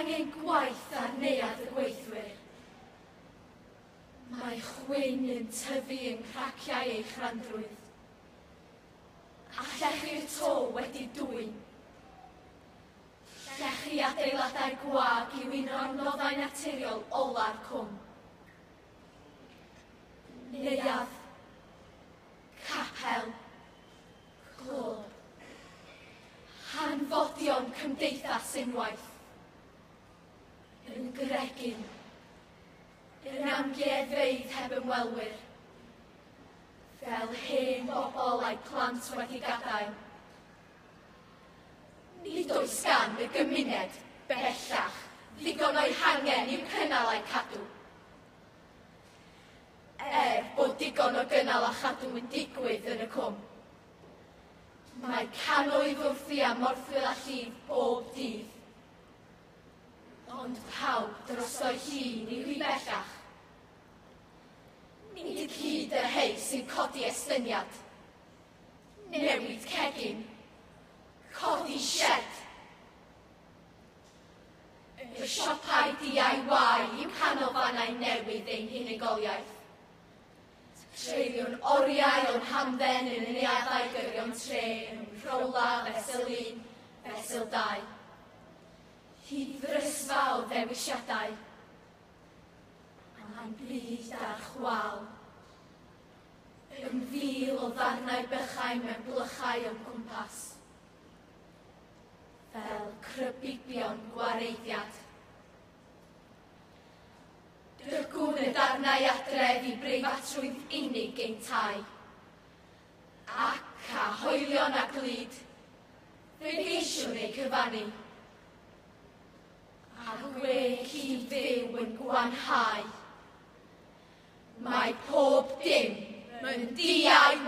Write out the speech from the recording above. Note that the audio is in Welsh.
Angen gwaith ar neuadd y gweithwyr. Mae chwyn yn tyfu yng nghraciau ei chrandrwydd. A llechi'r to wedi dwyn. Llechi adeiladau gwag yw un o'r noddau naturiol ola'r cwm. Neuadd. Capel. Clwb. Hanfodion cymdeithas unwaith. Yn gregyn. Yn amgueddfeydd heb ymwelwyr. Fel hen bobl a'u plant wedi gadael. Nid oes gan y gymuned, bellach, ddigon o'i hangen i'w cynnal a'u cadw. Er bod digon o gynnal a chadw yn digwydd yn y cwm. Mae cannoedd wrthi a morthwyl a llif bob dydd. Ond pawb drosto'i hun yw hi bellach. Nid hyd y rhei sy'n codi estyniad. Newid cegin. Codi sied. Y siopau DIY yw canolfannau newydd ein hunigoliaeth. Treuliwn oriau o'n hamdden yn y neuaddau gyrion tre yn Rhowla fesul un, fesul dau. Hyd ddrysfa o ddewisiadau. A'n byd ar chwâl. Yn fil o ddarnau bychain mewn blychau o'n cwmpas. Fel crybibion gwareiddiad. Dygwn y darnau adref i breifatrwydd unig ein tai. Ac a hoelion a glud, fe geisiwn eu cyfannu. A gwe cyd fyw yn gwanhau. Mae pob dim yn DIY.